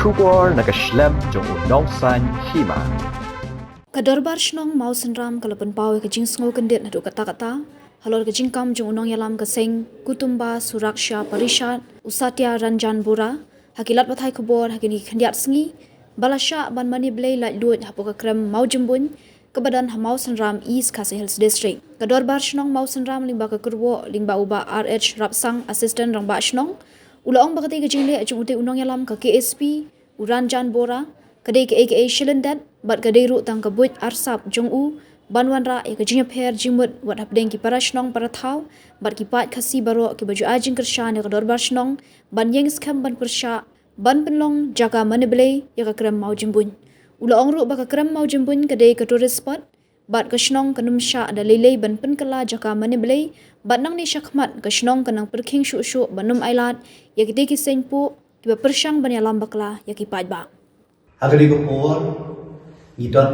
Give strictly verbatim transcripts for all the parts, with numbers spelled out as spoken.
Khubor na ka shlem jong u Nongsaiñ Hima. Ka Dorbar Shnong Mawsynram ka la pynpaw ïa ka jingsngew kyndit naduh katta katta halor ka jingkam jong u nongïalam ka seng Kutumba Suraksha Parishad, u Satya Ranjan Bora, ha ki lad pathai khubor ha kine ki khyndiat sngi ba la shah ban mane blei laitluid hapoh ka krem Mawjymbuin kaba don ha Mawsynram, East Khasi Hills District. Ka Dorbar Shnong Mawsynram lyngba ka kyrwoh lyngba u Bah R H Rapsang, Assistant Rangbah Shnong, u la ong ba katei ka jingleh jong utei u nongïalam ka K S P, u Ranjan Bora, ka dei kaei kaei shilyndet bad ka dei ruh tang ka buit arsap jong u ban wanrah ïa ka jingïapher jingmut wat hapdeng ki para shnong para thaw bad ki paid Khasi baroh kiba ju ai jingkyrshan ïa ka Dorbar Shnong ban ïeng skhem ban pyrshah ban pynlong jaka mane blei ïa ka krem Mawjymbuin. U la ong ruh ba ka krem Mawjymbuin ka dei ka tourist spot bad ka shnong kan ym shah da lei lei ban pynkylla jaka mane blei bad nangne shakhmat ka shnong kan nang pyrkhing shuh shuh ban ym ailad ïa kitei ki seng puh kiba pyrshang ban ïalam bakla ïa ki paidbah. Ha kane ka por ngi don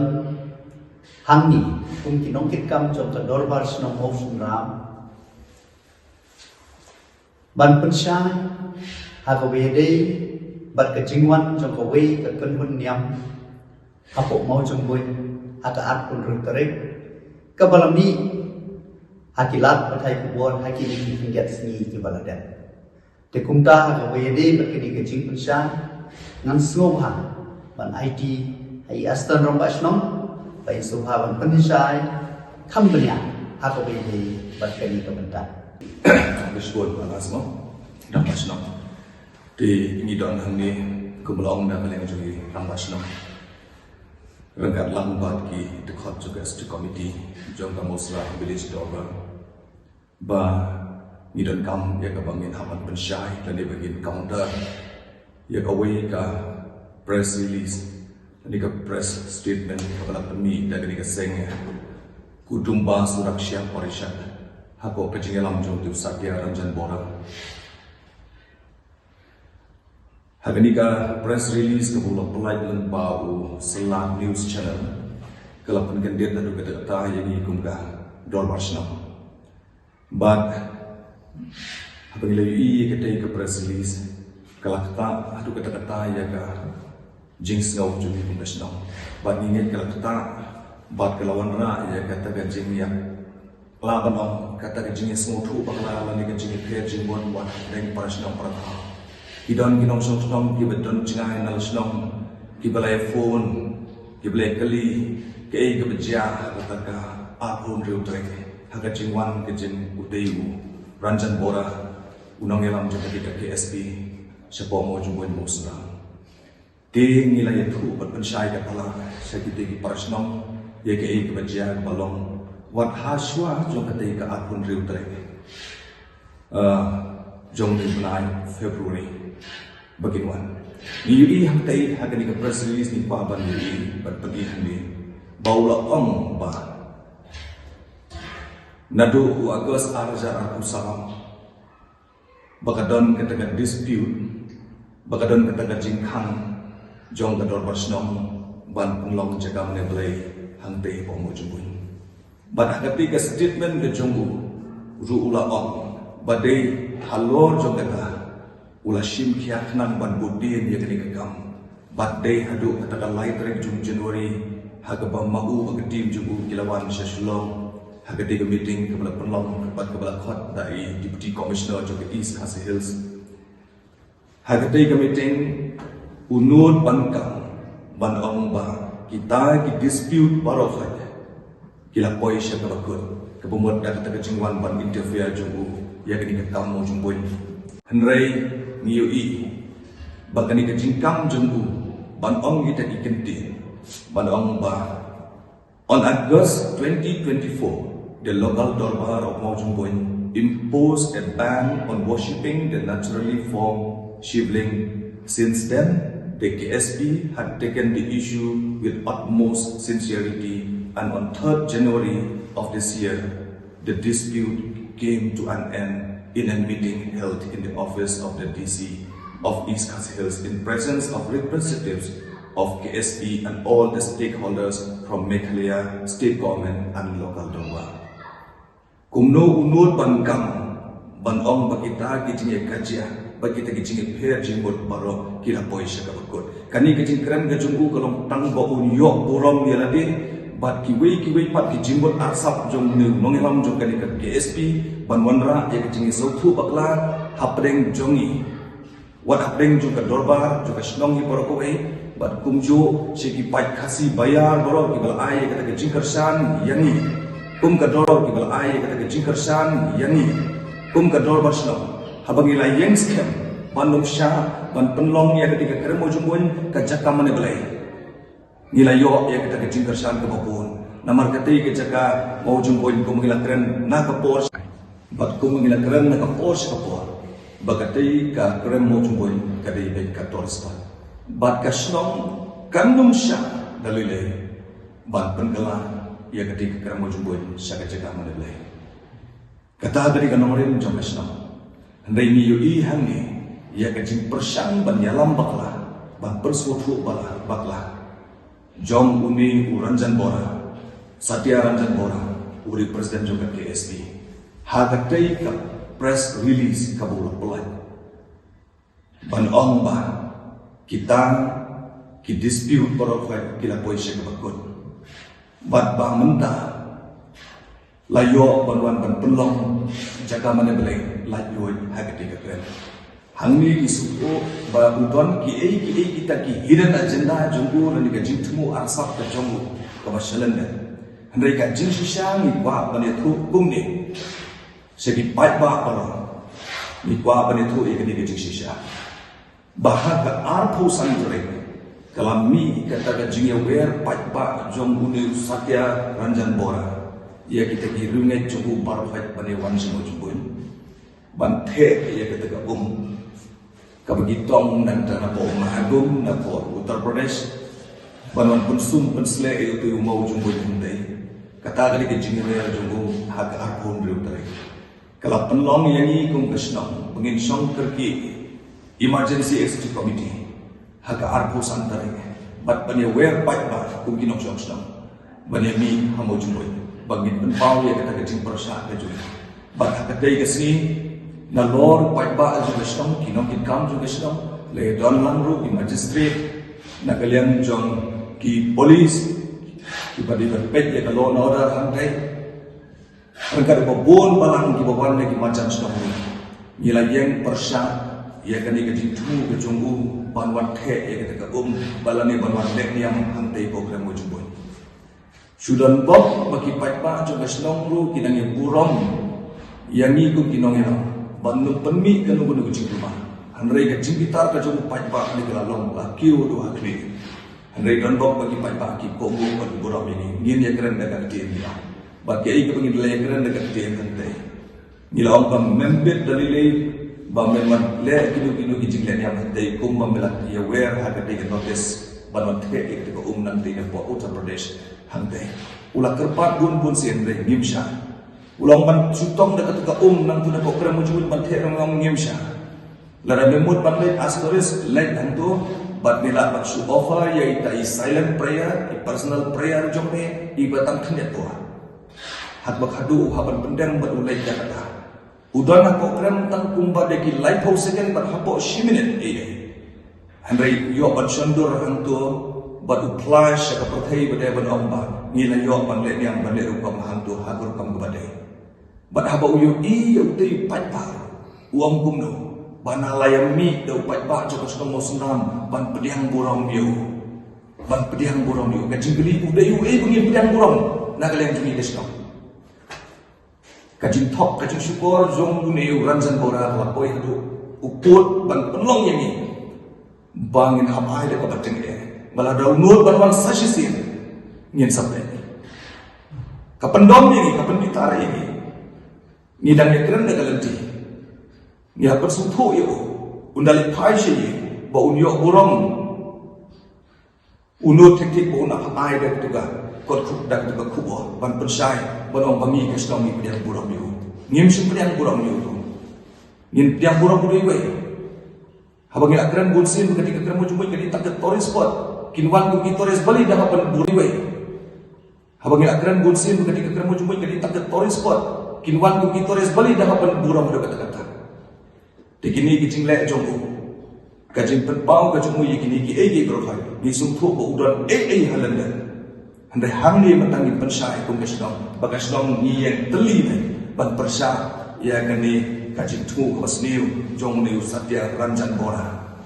hangne kum ki nongkitkam jong ka Dorbar Shnong Mawsynram ban pynshai ha kawei ka dei bad ka jingwan jong kawei ka kynhun niam hapoh Mawjymbuin ha ka arphew hynriew tarik kaba la mih ha ki lad pathai khubor ha kine ki khyndiat sngi kiba la dep. Te kumta ha kawei ka dei bad kane ka jingpynshai ngan sngewbha ban aiti ha i Assistant Rangbah Shnong ba in sngewbha ban pynshai kham bniah ha kawei ka dei bad kane ka bynta. Khublei shibun Rangbah Shnong. Rangbah Shnong. Te ngi don hangne kum ba la ong na ka liang jong i Rangbah Shnong ryngkat lang bad ki dkhot jong ka Executive Committee jong ka Mawsynram Village Dorbar. Ba ngi donkam ïa kaba ngin hap ban pynshai lane ba ngin counter ïa kawei ka press release lane ka press statement kaba la pynmih da kane ka seng Kutumba Suraksha Parishad hapoh ka jingïalam jong u Satya Ranjan Bora. Ha kane ka press release kaba la pynlait lyngba u Salad News Channel ka la pynkyndit haduh katta katta ïa ngi kum ka Dorbar Shnong. Bad haba ngi la ïohi ïa katei ka press release ka la ktah haduh katta katta ïa ka jingsngew jong ngi kum ka shnong. Bad ngi ngeit ka la ktah bad ka la wanrah ïa kata ka jingïap la ban ong kata ka jingïasngewthuh bakla lane ka jingïapher jingmut wat hapdeng para shnong para thaw. Ki don ki nongshong shnong kiba don jngai na la shnong kiba la ïa phone kiba la ïa kylli kaei kaba jia ha kata ka arphew hynriew tarik ha ka jingwan ka jong utei u Ranjan Bora u nongïalam jong ka K S P shapoh Mawjymbuin Mawsynram. Te ngi la ïathuh bad pynshai ka pala sha kitei ki para shnong ïa kaei kaba jia kaba long wat ha shuwa jong katei ka arphew hynriew tarik, ah, jong u bnai February ba kin wan. Ngi ïohi hangtei ha kane ka press release ngi kwah ban ïohi bad pyni hangne ba u la ong ba naduh u August ar hajar arphew saw ba ka don kata ka dispute, ba ka don kata ka jingkhang jong ka Dorbar Shnong ban pynlong jaka mane blei hangtei hapoh Mawjymbuin. Bad ha katei ka statement ka jong u ruh u la ong ba dei halor jong kata u la shim khia khnang ban bud dien ïa kane ka kam. Bad dei haduh kata ka lai tarik jong January ha kaba ma u bad ka team jong u ki la wan sha Shillong ha katei ka meeting kaba la pynlong bad kaba la khot da i Deputy Commissioner jong ka East Khasi Hills. Ha katei ka meeting u nud ban kam ban ong ba kita ki dispute baroh ki la poi sha kaba kut kaba mut da kata ka jingwan ban interfere jong u ïa kane ka kam Mawjymbuin. Hynrei ngi ïohi ba kane ka jingkam jong u ban ong kita ki kyntien ban ong ba on August twenty twenty-four the local Dorbar of Mawjymbuin imposed a ban on worshipping the naturally formed Shivling. Since then, the K S P had taken the issue with utmost sincerity, and on third January of this year, the dispute came to an end in a meeting held in the office of the D C of East Khasi Hills in presence of representatives of K S P and all the stakeholders from Meghalaya state government and local Dorbar. Kumno u nud ban kam ban ong ba kita ki jingïakajia Bad kita ki jingïapher jingmut baroh ki la poi sha kaba kut. Kane ka jingkren ka jong u ka long tang ba un ïoh burom ïa lade bad kiwei kiwei pat ki jingmut arsap jong u nongïalam jong kane ka K S P ban wanrah ïa ka jingïasngewthuh bakla hapdeng jong ngi. Wat hapdeng jong ka dorbar jong ka shnong hi baroh kawei bad kumjuh sha ki paid Khasi baïar baroh kiba la ai ïa kata ka jingkyrshan ïa ngi. Kum ka dor kiba la ai ïa kata ka jingkyrshan ïa ngi. Kum ka dorbar shnong. Haba ngi la ïeng skhem ban ym shah ban pynlong ïa kata ka krem mawjymbuin ka jaka mane Blei. Ngi la ïoh ïa kata ka jingkyrshan kaba bun. Namar katei ka jaka mawjymbuin kum ngi la kren na ka por. Bad kum ngi la kren na ka por sha ka por ba katei ka krem mawjymbuin ka dei beit ka tourist spot. Bad ka shnong kan ym shah da lei lei ban pynkylla ïa katei ka krem mawjymbuin sha ka jaka mane Blei. Kata ka dei ka nongrim jong ka shnong. Hynrei ngi ïohi hangne ïa ka jingpyrshang ban ïalam bakla, ban pynsngewthuh bakla, bakla jong une u Ranjan Bora, Satya Ranjan Bora, u dei president jong ka K S P. Ha katei ka press release kaba u la pynlait ban ong ba kita ki dispute baroh ki la poi sha kaba kut. Bad ba mynta la ïoh ban wan ban pynlong jaka mane Blei lait luid ha katei ka krem. Hangne ngi sngewthuh ba u don kiei kiei kita ki hidden agenda jong u lane ka jingthmu arsap ka jong u kaba shalyndet. Hynrei ka jingshisha ngi kwah ban ïathuh kumne sha ki paidbah baroh. Ngi kwah ban ïathuh ïa kane ka jingshisha ba ha ka arphew san tarik ka la mih kata ka jingïawer paidbah jong une u Satya Ranjan Bora ïa kita ki riewngeit jong u baroh ban ïawan sha mawjymbuin ban theh ïa kata ka um kaba ki tong nangta napoh Mahagum, napoh Uttar Pradesh, ban wan pynsum pynsleh ïa utei u mawjymbuin hangtei. Kata ka dei ka jingïawer jong u ha ka arphew hynriew tarik. Ka la pynlong ïa ngi kum ka shnong ba ngin shong kyrkieh Emergency Executive Committee ha ka arphew san tarik bad ban ïawer paidbah kum ki nongshong shnong ban ïamih ha mawjymbuin ba ngin pynpaw ïa kata ka jingpyrshah ka jong ngi. Bad ha katei ka sngi nalor paidbah jong ka shnong, ki nongkitkam jong ka shnong, la ïadon lang ruh ki magistrate na ka liang jong ki police kiba dei ban peit ïa ka law and order hangtei. Ryngkat bad bun balang kiba wan na ki marjan shnong ngi, ngi la ïeng pyrshah ïa kane ka jingthmu ka jong u ban wan theh ïa kata ka um bad lane ban wan leh niam hangtei hapoh krem mawjymbuin. Shu don bok ba ki paidbah jong ka shnong ruh ki dang ïa burom ïa ngi kum ki nongïalam ban ym pynmih kano kano ka jingkulmar. Hynrei ka jingbitar ka jong u paidbah ne ka la long la kiew haduh ha khlieh. Hynrei don bok ba ki paidbah ki kohnguh bad ki burom ïa ngi. Ngin ïakren da ka ktien ngi. Bad kaei kaba ngin da la ïakren da ka ktien hangtei, ngi la ong ba mem bit da lei lei ba men wan leh kino kino ki jingleh niam hangtei kum ba me la ïawer ha katei ka notice ban wan theh ïa katei ka um nangtei napoh Uttar Pradesh hangtei. U la kyrpad bun bun sien, hynrei ngim shah. U la ong ban shu tong da kata ka um nangtei napoh krem mawjymbuin ban theh, hynrei ngim shah. Lada me mut ban leit, as tourist, leit hangto bad me lah ban shu offer ïa ita i silent prayer, i personal prayer jong me iba tang khyndiat bor. Haba khadduh u hap ban pyndem bad u leit ïa kata. U don hapoh krem tang kumba de ki laiphew second bad hapoh shi minit ei ei. Hynrei u ïoh ban shon dur hangto bad u phla sha ka pyrthei ba dei ban ong ba ngi la ïoh ban leh niam ban leh rukom hangto ha ka rukom kaba dei. Bad haba u ïohi ïa utei u paidbah, u ong kumno ba na la ïa mih da u paidbah jong ka shnong Mawsynram ban pdiang burom ïa u. Ban pdiang burom ïa u. Ka jingkylli, u dei uei ba ngin pdiang burom na ka liang jong ngi ka shnong? Ka jingthok, ka jingshukor jong une u Ranjan Bora ka la poi haduh u pud ban pynlong ïa ngi ba ngin hap ai da kaba tyngeh. Ba lada u nud ban wan sa shisien ngin sa peit. Ka pyndom ïa ngi, ka pynbitar ïa ngi. Ngi dang ïakren da ka lynti. Ngi la pynsngewthuh ïa u, un da leit phai sha ïing ba un ïoh burom. U nud thik thik ba un hap ai da katu ka kot, da katu ka khubor ban pynshai ban ong ba ngi ka shnong ngi pdiang burom ïa u. Ngim shym pdiang burom ïa u. Ngin pdiang burom u dei uwei? Haba ngi la kren bun sien ba kane ka krem mawjymbuin ka dei tang ka tourist spot, kin wan kum ki tourist balei da hap ban burom uwei? Haba ngi la kren bun sien ba kane ka krem mawjymbuin ka dei tang ka tourist spot, kin wan kum ki tourist balei da hap ban burom haduh katta katta? Te kine ki jingleh jong u, ka jingpynpaw ka jong u ïa kine kiei kiei baroh, ngi sngewthuh ba u don ei ei ha lyndet. Hynrei hangne mynta ngin pynshai kum ka shnong, ba ka shnong ngi ïeng tylli ne ban pyrshah ïa kane ka jingthmu kaba sniew jong une u Satya Ranjan Bora.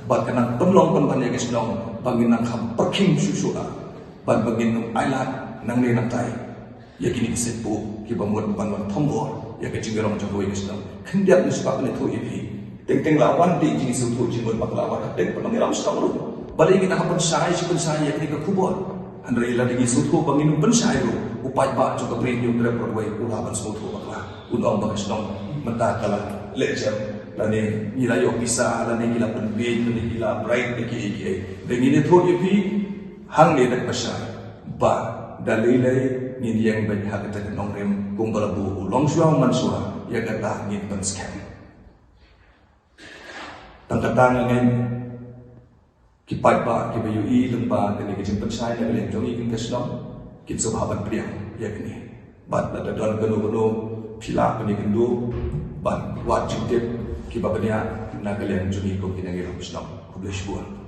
Bad ka nang pynlong pynban ïa ka shnong ba ngin nang kham pyrkhing shuh shuh, bad ba ngin ym ailad nangne nangtai ïa kine ki seiñ puh kiba mut ban wan thombor ïa ka jingïarong jong kawei ka shnong. Khyndiat ngi shu kwah ban ïathuh ïa phi. Teng teng la wan dei jingsngewthuh jingmut bakla wat ha teng pynlong ïalam shnong ruh. Balei ngi nang pynshai shi pynshai ïa kane ka khubor? Hynrei lada ngi sngewthuh ba ngin ym pynshai ruh, u paidbah jong ka Bri Hynñiewtrep Broadway u lah ban sngewthuh bakla. Un ong ba ka shnong mynta ka la leh jem, lane ngi la ïoh pisa, lane ngi la pynbieit, lane ngi la bright, lane kiei kiei. Te ngin ïathuh ïa phi hangne da kaba shai ba da lei lei ngin ïeng beit ha kata ka nongrim kumba la buh u longshuwa u manshuwa, ïa kata ngin pynskhem. Tang kata nga ngeit ki paidbah kiba ïohi lyngba kane ka jingpynshai na ka liang jong ngi kin ka shnong kin sngewbha ban pdiang ïa kane. Bad lada don kano kano phi lah ban ïakynduh ban wad jingtip kiba bniah na ka liang jong ngi kum ki nongïalam shnong. Khublei shibun.